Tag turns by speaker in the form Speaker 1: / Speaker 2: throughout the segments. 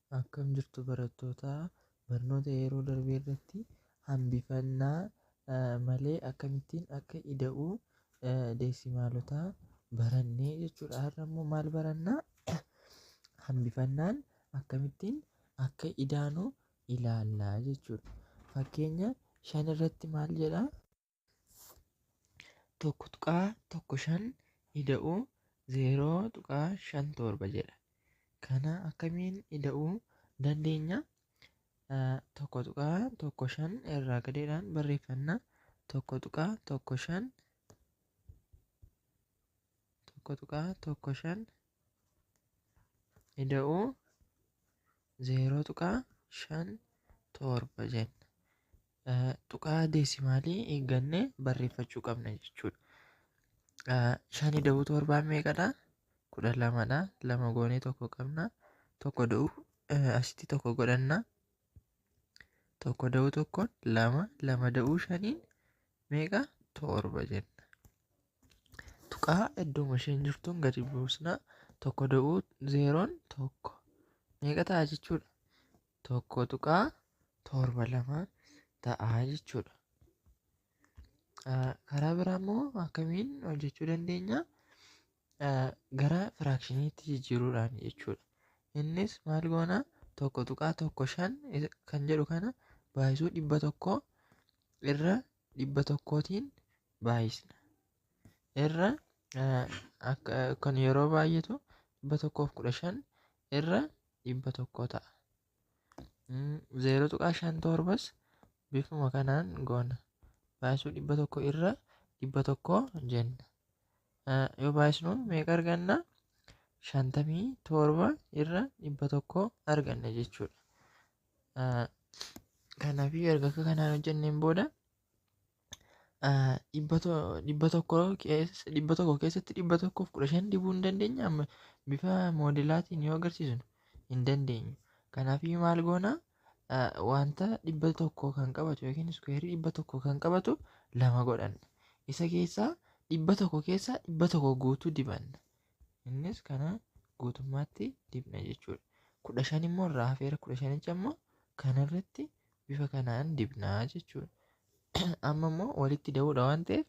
Speaker 1: Akkam jirtu barattoota? Barnoota yeroo darbee irratti hambifannaa malee akkamittiin akka ida'uu deesimaalotaa barannee jechuudha. Har'a immoo maal barannaa? Hambifannaan akkamittiin akka idaanu ilaallaa jechuudha. Fakkeenya 5 irratti maal jedhaa? 1.15 ida'uu 0.57 jedha. Kana akkamiin ida'uu dandeenya? 1.15 irraa gadeedhaan barreeffanna. 1.15 1.15 ida'uu 0.57 jenna. Tuqaa deesimaalii eeggannee barreeffachuu qabna jechuudha. 5 ida'uu 7 meeqadha? 12dha. 2 goonee 1 qabna. 1 ida'uu asitti 1 godhanna. 1 ida'uu 1 2, 2 ida'uu 5 meeqa? 7 jenna. Tuqaa iddooma isheen jirtuun gadi buusna. 1 ida'uu 0 1 meeqa ta'a jechuudha? 1.72 ta'a jechuudha. Karaa biraa immoo akkamiin hojjechuu dandeenya? Gara firaakshiniitti jijjiiruudhaan jechuudha. Innis maal goona? 1.15 kan jedhu kana baay'isuu 100 irra 100tiin baay'isna. Irra kan yeroo baay'atu 115 irra 100 ta'a. 0.57s bifuma kanaan goona. Baay'isuu 100 irra 100 jenna. Yoo baay'isnu meeqa arganna? 57 irra 100 arganna jechuudha. Kanaafii erga akka kanaan hojjenneen booda 100 keessatti 115 dibuu hin dandeenya. Amma bifa moodelaatiin yoo agarsiisnu hin dandeenyu. Kanaafiyyuu maal goona? Wanta 100 kan qabatu yookiin iskuweerii 100 kan qabatu 2 godhanna. Isa keessaa 100 keessaa 100 guutuu dibanna. Innis kana guutummaatti dibna jechuudha. 15 immoo irraa hafeera, 15 immoo kanarratti bifa kanaan dibnaa jechuudha. Amma immoo walitti da'uudha waan ta'eef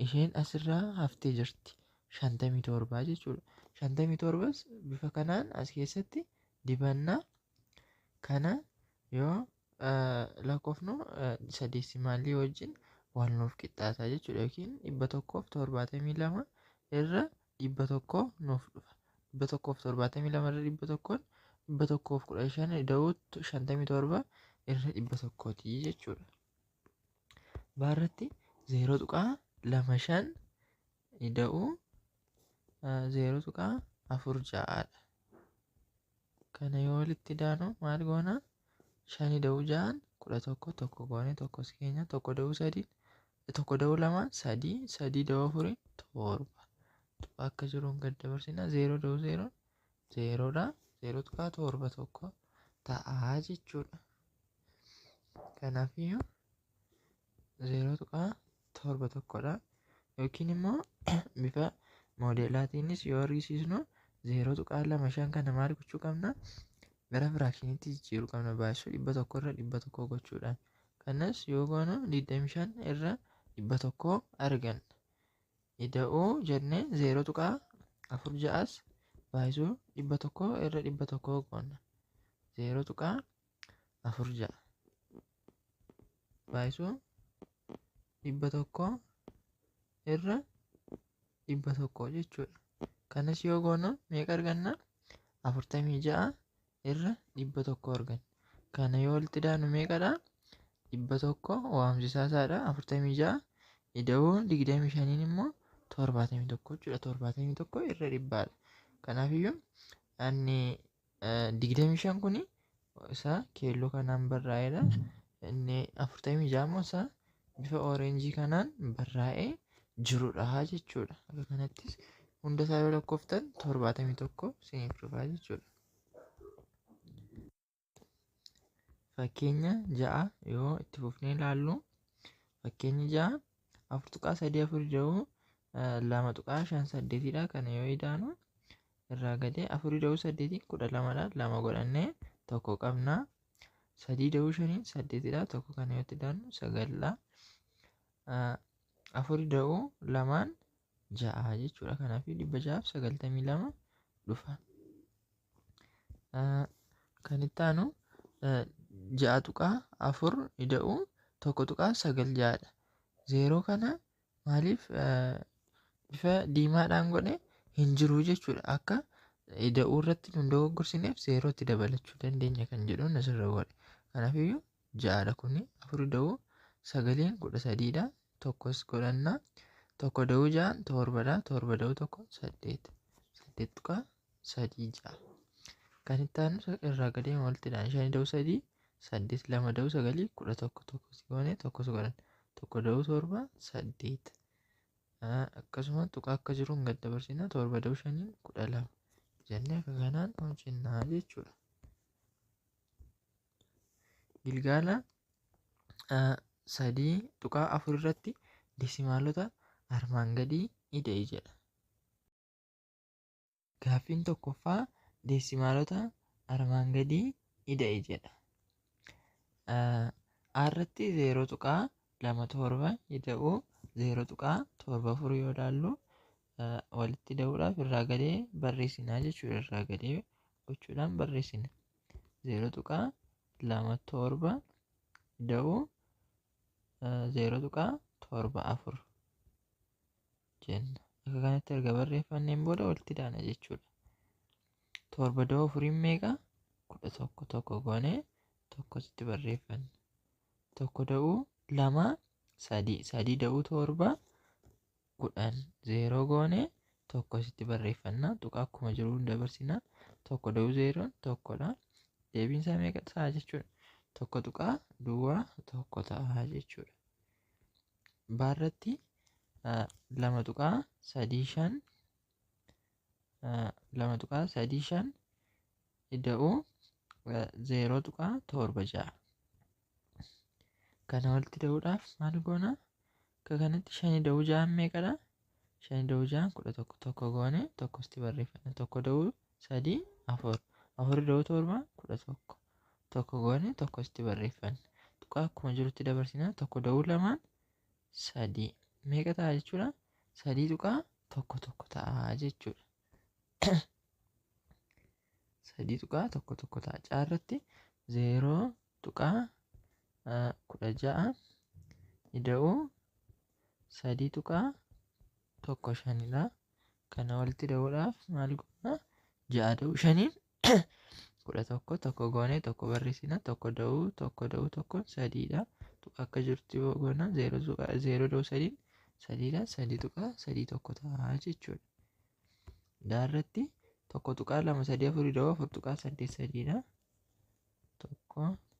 Speaker 1: isheen asirraa haftee jirti. 57 jechuudha. 57s bifa kanaan as keessatti dibannaa. Kana yoo lakkoofnu isa deesimaalii wajjin wal nuuf qixxaata jechuudha. Yookiin 172 irra 100 nuuf dhufa. 172 irra 100 115 ida'uu 57 irra 100ti jechuudha. Baarratti 0.25 ida'uu 0.46dha. Kana yoo walitti daanu maal goona? 5 ida'uu 6 11, 1 goone 1 si keenya, 1 ida'uu 3, 1 ida'uu 2 3, 3 ida'uu 4 7. Tuqaa akka jiruun gad dabarsina. 0 ida'uu 0 0dha. 0.71 ta'a jechuudha. Kanaafiyyuu 0.71dha. Yookiin immoo bifa moodelaatiinis yoo argisiisnu 0.25 kana maal gochuu qabna? Gara firaakshiniitti jijjiiruu qabna, baay'isuu 100 irra 100 gochuudhaan. Kanas yoo goonu 25 irra 100 arganna. Ida'uu jennee 0.46s baay'isuu 100 irra 100 goona. 0.46 baay'isuu 100 irra 100 jechuudha. Kanas yoo goonu meeqa arganna? 46 irra 100 arganna. Kana yoo walitti daanu meeqadha? 100 waamsisaa isaadha. 46 ida'uu 25 immoo 71 jechuudha. 71 irra dhibbaadha. Kanaafiyyuu inni 25 kuni isa keelloo kanaan barraa'edha. Inni 46 immoo isa bifa ooreenjii kanaan barraa'ee jirudha jechuudha. Akka kanattis hunda isaa yoo lakkooftan 71 isiniif dhufa jechuudha. Fakkeenya 6 yoo itti fufnee ilaallu, fakkeenyi 6 4.34 ida'uu 2.58dha. Kana yoo idaanu irraa gadee 4 ida'uu 8 12dha. 2 godhannee Tokko qabna. 3 ida'uu 5 8dha. Tokko kana yoo itti daannu 9dha. 4 ida'uu 2 6 jechuudha. Kanaaf 692 dhufa. Kan itti aanu 6.4 ida'uu 1.96 dha. 0 kana maaliif bifa diimaadhaan godhe hin jiru jechuudha. Akka ida'uu irratti nu dogoggorsineef 0 itti dabalachuu dandeenya kan jedhuun asirra godhe. Kanaafiyyuu 6dha kuni 4 ida'uu 9 13dha. Tokkos godhanna. 1 ida'uu 6 7dha. 7 ida'uu 1 8. 8.36. Kan itti aanu irraa gadee walitti dhahan 5 ida'uu 3 8 2 ida'uu 9 11 tokkos goone tokkos godhan 1 ida'uu 7 8. Akkasuma tuqaa akka jiruun gad dabarsina 7 ida'uu 5 12 jennee akka kanaan hojjennaa jechuudha. Gilgaala 3.4 irratti deesimaalota armaan gadii ida'i jedha. Gaaffiin tokkoffaa deesimaalota armaan gadii ida'i jedha. A irratti 0.27 ida'uu 0.74 yoo ilaallu walitti ida'uudhaaf irraa gadee barreessinaa jechuudha. Irraa gadee gochuudhaan barreessina. 0.27 ida'uu 0.74 jenna. Akka kanatti erga barreeffanneen booda walitti daana jechuudha. 7 ida'uu 4 meeqa? 11 tokko goonee tokkositti barreeffanna. 1 ida'uu 2 3 3 ida'uu 7 10 0 goonee tokkositti barreeffanna. Tuqaa akkuma jiru dabarsina. 1 ida'uu 0 1dha. Deebiin isaa meeqa ta'a jechuudha? 1.01 ta'a jechuudha. Baarratti 2.35 2.35 ida'uu 0.76. Kana walitti ida'uudhaaf maal goona? Akka kanatti 5 ida'uu 6 meeqadha? 5 ida'uu 6 11 tokko goone tokkosti barreeffanna. 1 ida'uu 3 4 4 ida'uu 7 11 tokko goone tokkosti barreeffanna. Tuqaa akkuma jirutti dabarsina. 1 ida'uu 2 3 meeqa ta'a jechuudha? 3.11 ta'a jechuudha. 3.11 ta'a. Caarratti 0.16 ida'uu 3.15 dha. Kana walitti ida'uudhaaf maal goona? 6 ida'uu 5 11 tokko goonee tokko barreessina. 1 ida'uu 1 ida'uu 1 3 dha. Tuqaa akka jirutti goona 0 ida'uu 3 3 dha. 3.31 ta'a jechuudha. Daarratti 1.234 ida'uu 4.83 dha.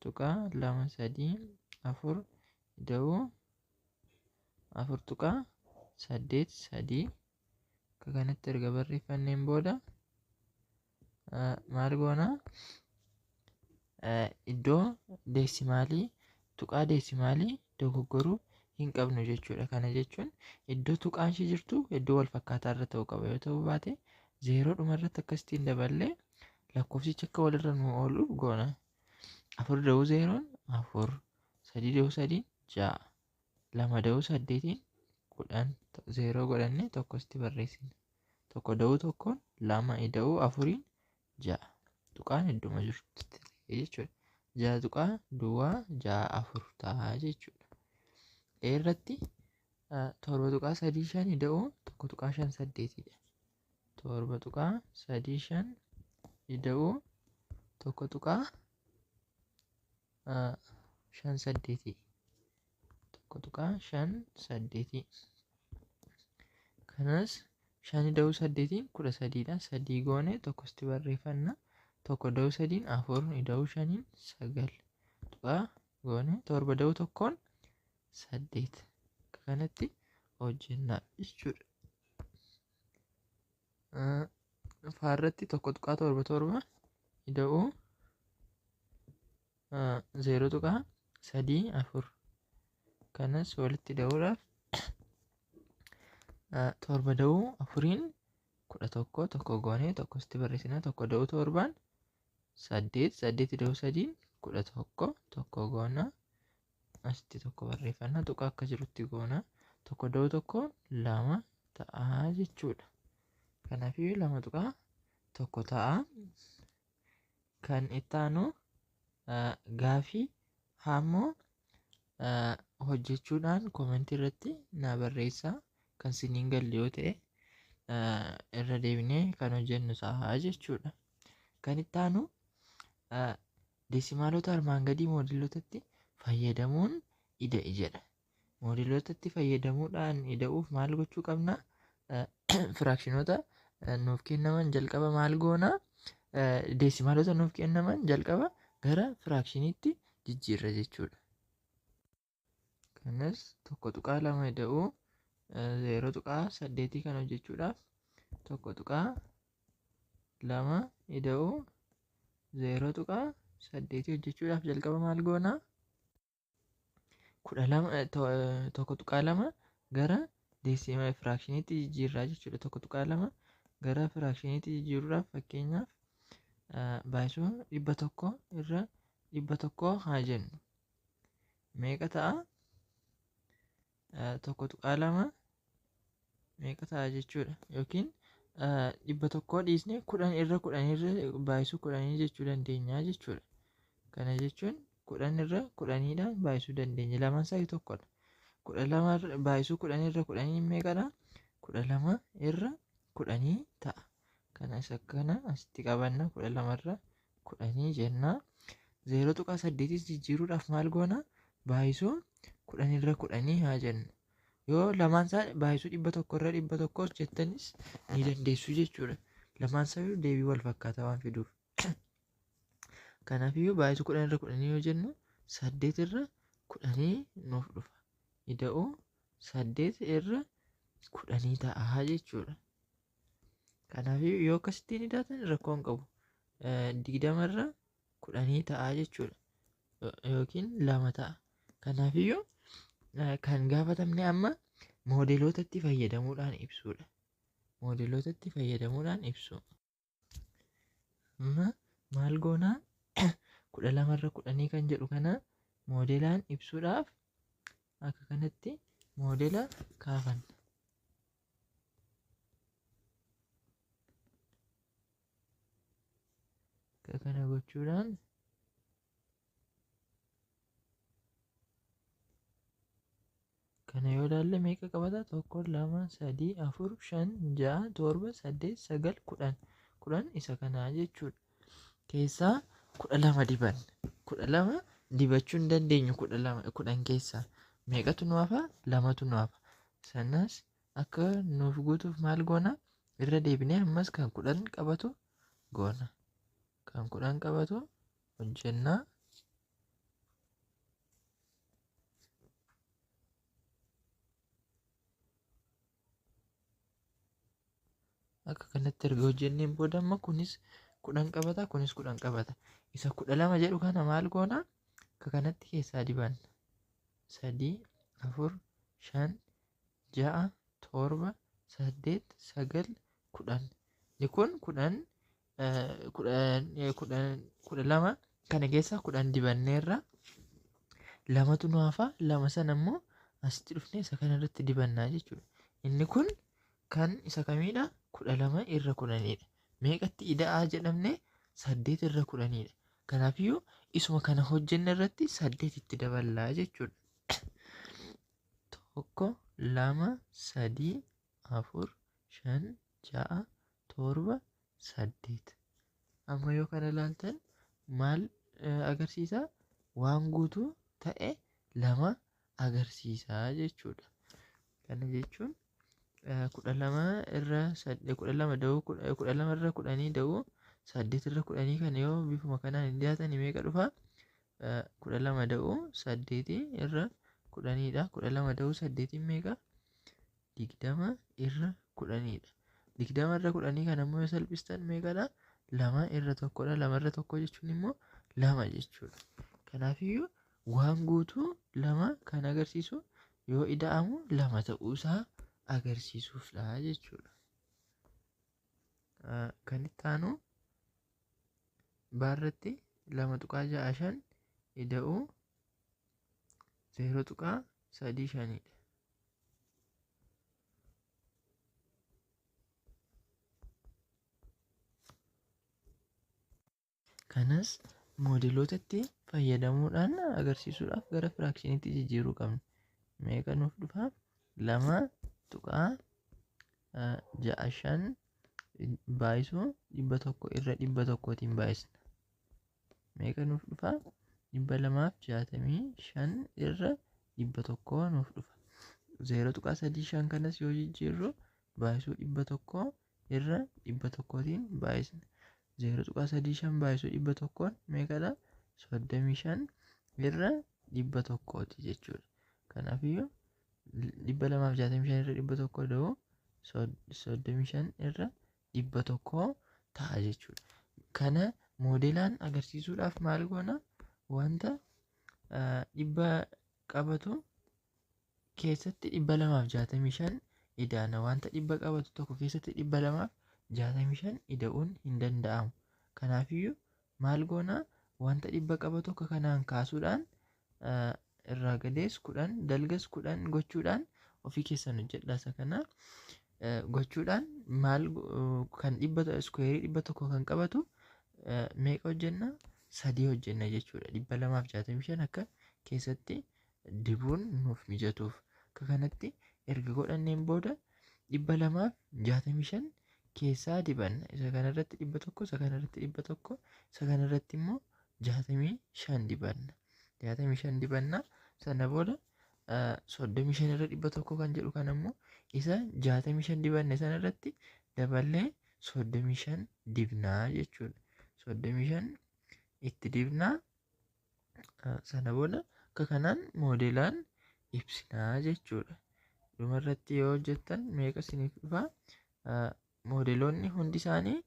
Speaker 1: 1.234 ida'uu 4.83 akka kanatti erga barreeffanneen booda maal goona? Iddoo deesimaalii tuqaa deesimaalii dogoggoruu hin qabnu jechuudha. Kana jechuun iddoo tuqaan ishee jirtu iddoo wal fakkaataa irra ta'uu qaba. Yoo ta'uu baate 0 dhuma irratti akkasittiin daballee lakkoofsichi akka walirra nu oolu goona. 4 ida'uu 0 4 3 ida'uu 3 6 2 ida'uu 8 10 0 godhannee tokkotti barreessina. 1 ida'uu 1 2 ida'uu 4 6 tuqaan idduma jirtutti ta'e jechuudha. 6.064 ta'a jechuudha. Irratti 7.35 ida'uu 1.58 dha. 7.35 ida'uu 1.58 1.58 kanas 5 ida'uu 8 13 dha. 3 goone tokkotti barreeffanna. 1 ida'uu 3 4 ida'uu 5 9 tuqaa goone 7 ida'uu 1 8 kanatti hojjenna jechuudha. Faarratti 1.77 ida'uu 0.34 kanas walitti ida'uudhaaf 7 ida'uu 4 11 tokko goonee tokkotti barreessina. 1 ida'uu 7 8 8 ida'uu 3 11 1 goona. Asitti 1 barreeffanna. Tuqaa akka jirutti goona. 1 ida'uu 1 2 ta'a jechuudha. Kanaafiyyuu 2.1 ta'a. Kan itti aanu gaafii hammoo hojjechuudhaan koomentii irratti naa barreessaa. Kan isiniin galle yoo ta'e irra deebinee kan hojjennu ta'a jechuudha. Kan itti aanu deesimaalota armaan gadii moodeelotatti fayyadamuun ida'i jedha. Moodeelotatti fayyadamuudhaan ida'uuf maal gochuu qabna? Firaakshinoota nuuf kennaman jalqaba maal goona? Deesimaalota nuuf kennaman jalqaba gara firaakshiniitti jijjiirra jechuudha. Kanas 1.2 ida'uu 0.8 kan hojjechuudhaaf 1.2 ida'uu 0.8 hojjechuudhaaf jalqaba maal goona? 1.2 gara deesimaal firaakshiniitti jijjiirraa jechuudha. 1.2 gara firaakshiniitti jijjiiruudhaaf fakkeenyaaf baay'isuu 100 irra 100 haa jennu. Meeqa ta'a? 1.2 meeqa ta'a jechuudha. Yookiin 100 dhiisnee 10 irra 10 irra baay'isuu 10 jechuu dandeenya jechuudha. Kana jechuun 10 irra 10dhaan baay'isuu dandeenya. Lamaan isaa tokkodha. 12 baay'isuu 10 irra 10 meeqadha? 12 irra 10 ta'a. Kana isa kana asitti qabanna 12 irra 10 jenna. 0.8 jijjiiruudhaaf maal goona? Baay'isuu 10 irra 10 haa jennu. Yoo lamaan isaa baay'isuu 100 irra 100 jettanis ni dandeessu jechuudha. Lamaan isaa deebii wal fakkaataa waan fiduuf. Kanaafiyyuu baay'isuu 10 irra 10 yoo jennu 8 irra 10 nuuf dhufa. Ida'uu 8 irra 10 ta'a jechuudha. Kanaafiyyuu yoo akkasittiin idaatan rakkoo hin qabu. 20 irra 10 ta'a jechuudha. Yookiin 2 ta'a. Kanaafiyyuu kan gaafatamne amma moodeelotatti fayyadamuudhaan ibsuudha. Moodeelotatti fayyadamuudhaan ibsu. Amma maal goonaa? 12 irra 10 kan jedhu kana moodeelaan ibsuudhaaf akka kanatti moodeela kaafanna. Akka kana gochuudhaan kana yoo ilaalle meeqa qabata? 1 2 3 4 5 6 7 8 9 10. 10 isa kanaa jechuudha. Keessaa 12 dibanna. 12 dibachuu hin dandeenyu. 12 10 keessaa meeqatu nu hafa? 2tu nu hafa. Sanas akka nuuf guutuuf maal goona? Irra deebinee ammas kan 10 qabatu goona. Kan 10 qabatu hojjennaa. Akka kanatti erga hojjenneen booda amma kunis 10 qabata, kunis 10 qabata. Isa 12 jedhu kana maal goona? Akka kanatti keessaa dibanna. 3 4 5 6 7 8 9 10. Inni kun 10 10 12 kana keessaa 10 dibanneerra. 2tu nu hafa. 2 sana immoo asitti dhufnee isa kanarratti dibannaa jechuudha. Inni kun kan isa kamiidha? 12 irra 10dha. Meeqatti ida'aa jedhamne? 8 irra 10dha. Kanaafiyyuu isuma kana hojjenne irratti 8 itti daballaa jechuudha. 1 2 3 4 5 6 7 8. Amma yoo kana ilaaltan maal agarsiisa? Waan guutuu ta'e 2 agarsiisa jechuudha. Kana jechuun 12 irra 12 da'uu 12 irra 10 da'uu 8 irra 10 kana yoo bifuma kanaan hin dhiyaatan meeqa dhufa? 12 da'uu 8 irra 10dha. 12 da'uu 8 meeqa? 20 irra 10dha. 20 irra 10 kana immoo yoo salphistan meeqadha? 2 irra 1dha. 2 irra 1 jechuun immoo 2 jechuudha. Kanaafiyyuu waan guutuu 2 kan agarsiisu yoo ida'amu 2 ta'uusaa agarsiisuufdha jechuudha. Kan itti aanu Baarratti 2.65 ida'uu 0.35 dha. Kanas moodelootatti fayyadamuudhaan agarsiisuudhaaf gara firaakshiniitti jijjiiruu qabna. Meeqa nuuf dhufa? 2.65 baay'isuu 100 irra 100tiin baay'isna. Meeqa nuuf dhufa? 265 irra 100 nuuf dhufa. 0.35 kanas yoo jijjiirru baay'isuu 100 irra 100tiin baay'isna. 0.35 baay'isuu 100 meeqadha? 35 irra 100ti jechuudha. Kanaafiyyuu 265 irra 100 ida'uu 35 irra 100 ta'a jechuudha. Kana moodelaan agarsiisuudhaaf maal goona? Wanta dhibba qabatu keessatti 265 idaana. Wanta dhibba qabatu tokko keessatti 265 ida'uun hin danda'amu. Kanaafiyyuu maal goona? Wanta dhibba qabatu akka kanaan kaasuudhaan irraa gadees 10 dalgas 10 gochuudhaan ofii keessan hojjedha. Isa kana gochuudhaan maal kan dhibba iskuweerii 100 kan qabatu meeqa hojjenna? 3 hojjenna jechuudha. 265 akka keessatti dibuun nuuf mijatuuf. Akka kanatti erga godhanneen booda 265 keessaa dibanna. Isa kanarratti 100, isa kanarratti 100, isa kanarratti immoo 65 dibanna. 65 dibanna. Sana booda 35 irra 100 kan jedhu kan ammoo isa 65 dibanne sanarratti daballee 35 dibnaa jechuudha. 35 itti dibnaa. Sana booda akka kanaan moodelaan ibsinaa jechuudha. Dhumarratti yoo hojjettan meeqa isiniif dhufa? Moodeloonni hundi isaanii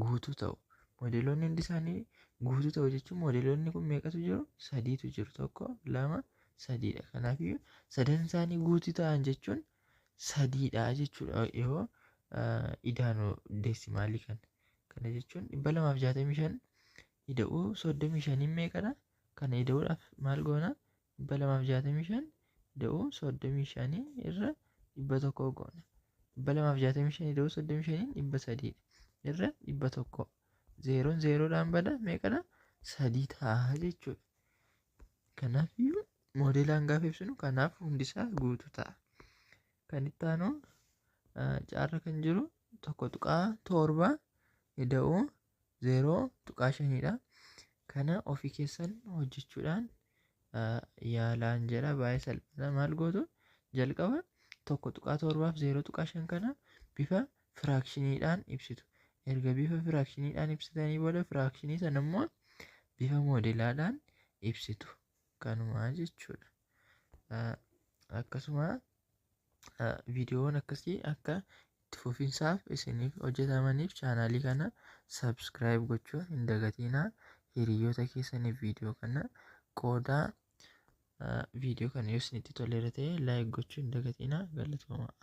Speaker 1: guutuu ta'u. Moodeloonni hundi isaanii guutuu ta'u jechuun moodeloonni kun meeqatu jiru? 3tu jiru. 1, 2, 3dha. Kanaafiyyuu sadan isaanii guutuu ta'an jechuun 3dha jechuudha yoo idaanu deesimaalii kana. Kana jechuun 265 ida'uu 35 meeqadha? Kana ida'uudhaaf maal goona? 265 ida'uu 35 irra 100 goona. 265 ida'uu 35 300 irra 100. Zeeroon zeeroodhaan bada meeqadha? 3 ta'a jechuudha. Kanaafiyyuu moodelaan gaafa ibsinu kanaaf hundisaa guutuu ta'a. Kan itti aanu caarra kan jiru 1.7 ida'uu 0.5dha. Kana ofii keessan hojjechuudhaan yaalaan jedha. Baay'ee salphaadha. Maal gootu? Jalqaba 1.7 fi 0.5 kana bifa firaakshiniidhaan ibsitu. Erga bifa firaakshiniidhaan ibsitanii booda firaakshinii sana immoo bifa moodelaadhaan ibsitu. Kanumaa jechuudha. Akkasuma viidiyoon akkasii akka itti fufinsaaf isiniif hojjetamaniif chaanaalii kana sabskiraayib gochuu hin dagatinaa. Hiriyoota keessaniif viidiyoo kana qoodaa. Viidiyoo kana yoo isinitti toleera ta'e laayik gochuu hin dagatinaa. Galatoomaa.